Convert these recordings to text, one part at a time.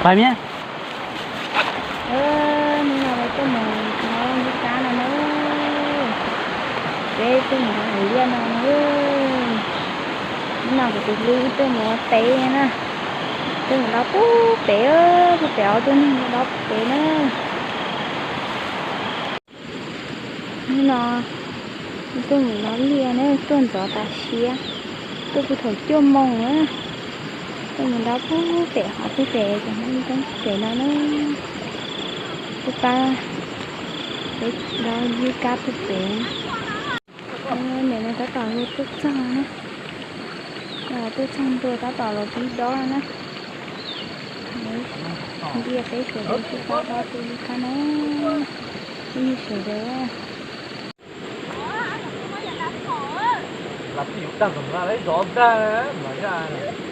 Pais miab. Hnub no peb tuaj mus nov yeeb kab no na. Peb tuaj mus nov hauv liaj no na. Hnub no kuv tus hlub wb tuaj mus ua teb na. Tuaj mus dob puag pem, puag pem ob tug neeg dob puag pem na. Hnub no tuaj mus dob liaj na, tuaj ntxov tas siab, tuaj puag thaum cuaj moos na. Tuaj mus dob puag pem, hov puag pem, cov neeg dob pem no na. Tuaj pab peb dob yeeb kab puag pem. Nim no tab tom tuaj txog na. Tuaj txog ntua tab tom los pib dob na. Ntiaj teb sawv daws kuj pab dob tus yeeb kab na. Peb sawv daws.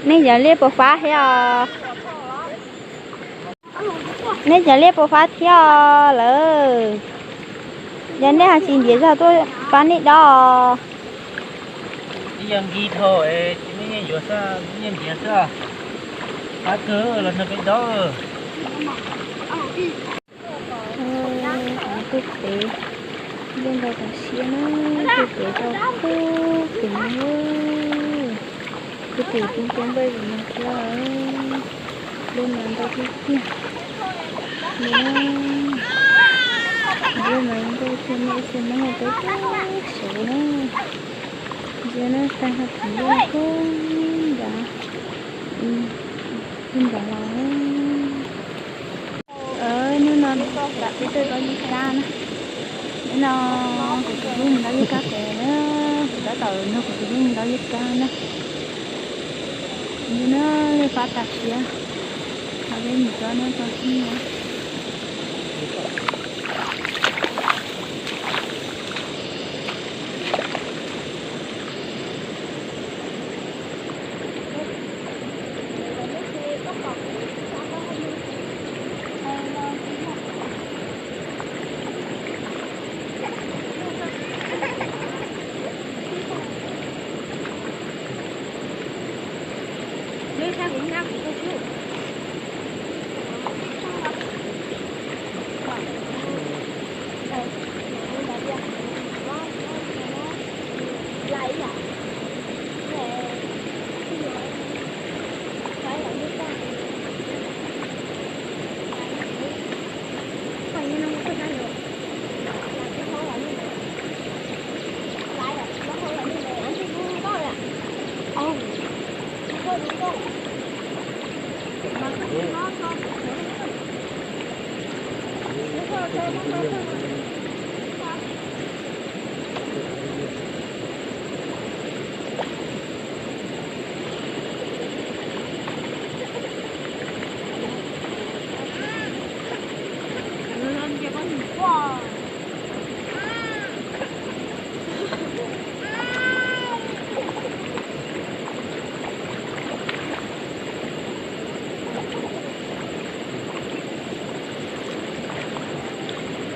Nej cov liaj puas fab thiab os? Nej cov liaj puas fab thiab os lawm? Yog nej ho tsis ntiav zog tuaj pab nej dob os. Ib yam nkig dhau, ib yam yuav xwb, ib yam ntiav xwb. Fab kawg los nrog peb dob. Tuaj pem, liaj ntau tas siab na, tuaj pem rau puag pem no. Kuv tus tub coob npawj vim no thiab. Liaj no ntau tiag tiag. Liaj no ntau tiag, nej ib txhia Hmoob peb sawv na. Ntsia na, tag nrho tus liaj kawg nkaus, kawg nkaus los. Hnub no peb tuaj dob yeeb kab na. Hnub no kuv tus hlub mus dob yeeb kab pem na, kuv tab tom nrog kuv tus hlub mus dob yeeb kab na. Ntsia na, liaj fab tas siab, peb mus dob na tau tib na.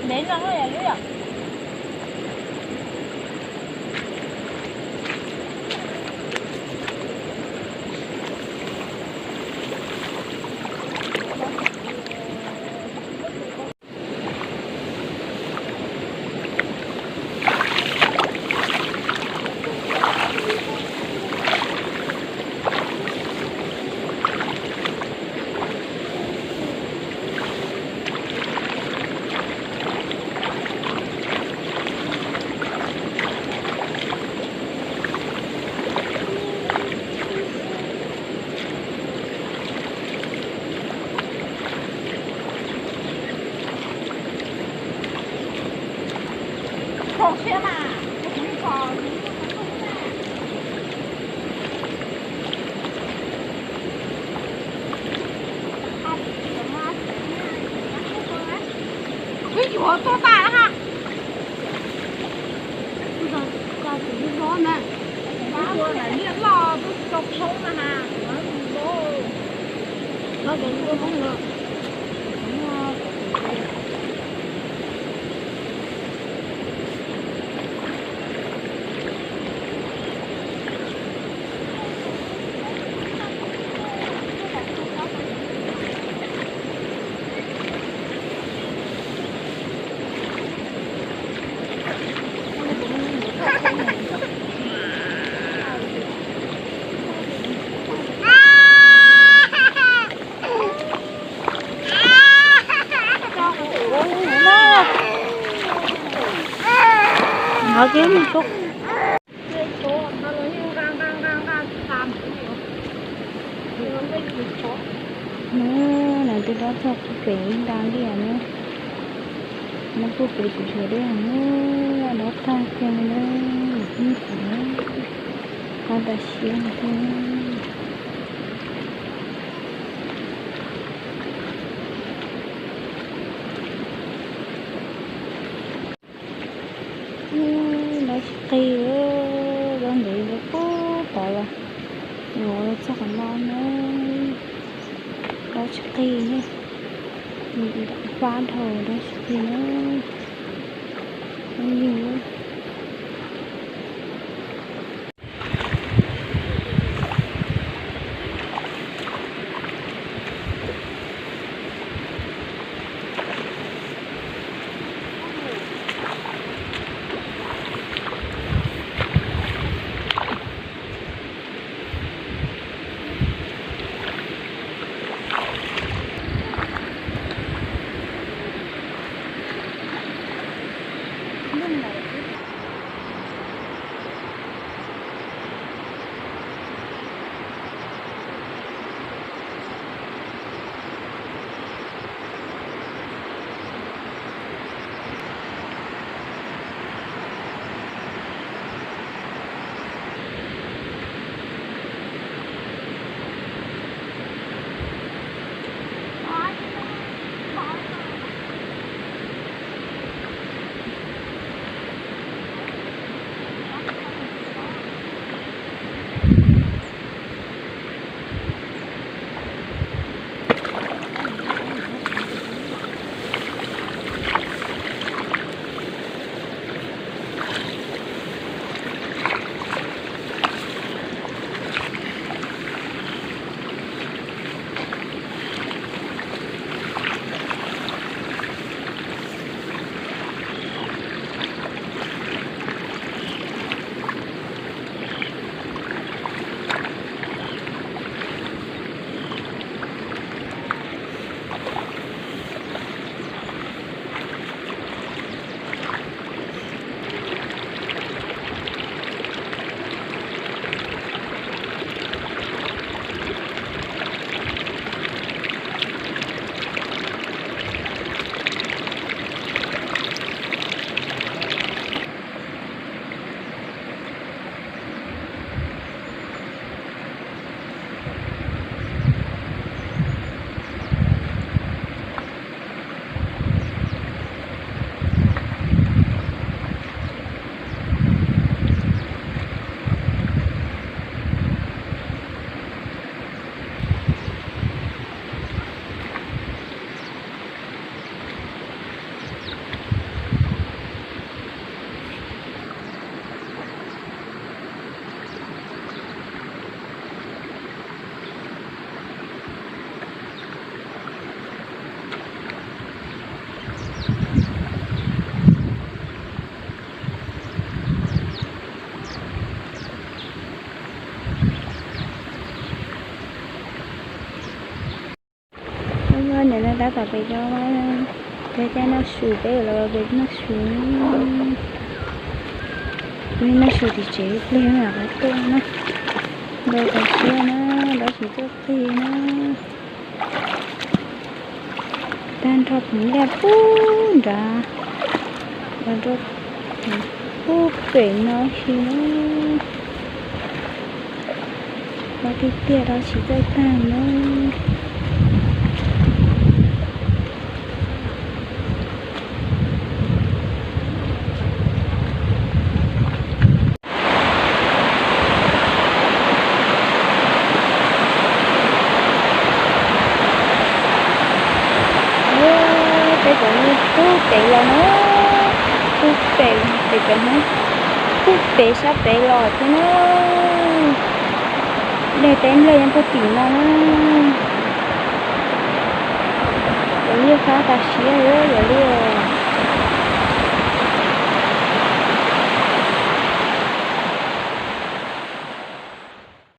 Ntev no yom, lub yom. Wb yuav tuaj tas na ha. Tus no na, liaj loj tuaj tsis tau khoob na ha. Ib mus sub. Nws, nws twb dob txog pem ib nta liaj na. Nws kuj pem tsis tshuav dej na, dob tag kiag li na, ib ntsis na, qab tas siab no thiab. Dob tsis qig, dob ntev li pub tod los, yuav txog qhov no na, dob tsis qig ne, fab dhau dob tsis qig na, yeej. Niam no tab tom pem cov, cov caj noj su peb los pem noj su. Peb noj su tim tsev ib pliag mam li tuaj na. Ntau tas siab na, dob tsis tuaj qig na. Tag nrho pheev liaj pub nrad, los rau pub pem no si na. Dob tiag tiag dob tsis txawj tag na. Peb cov liaj pub pem los na, pub pem, pem cov hnub, pub pem sab pem los thiab na. Dej teb nplej yeej puag tim no na. Cov liaj fab tas siab li cov liaj.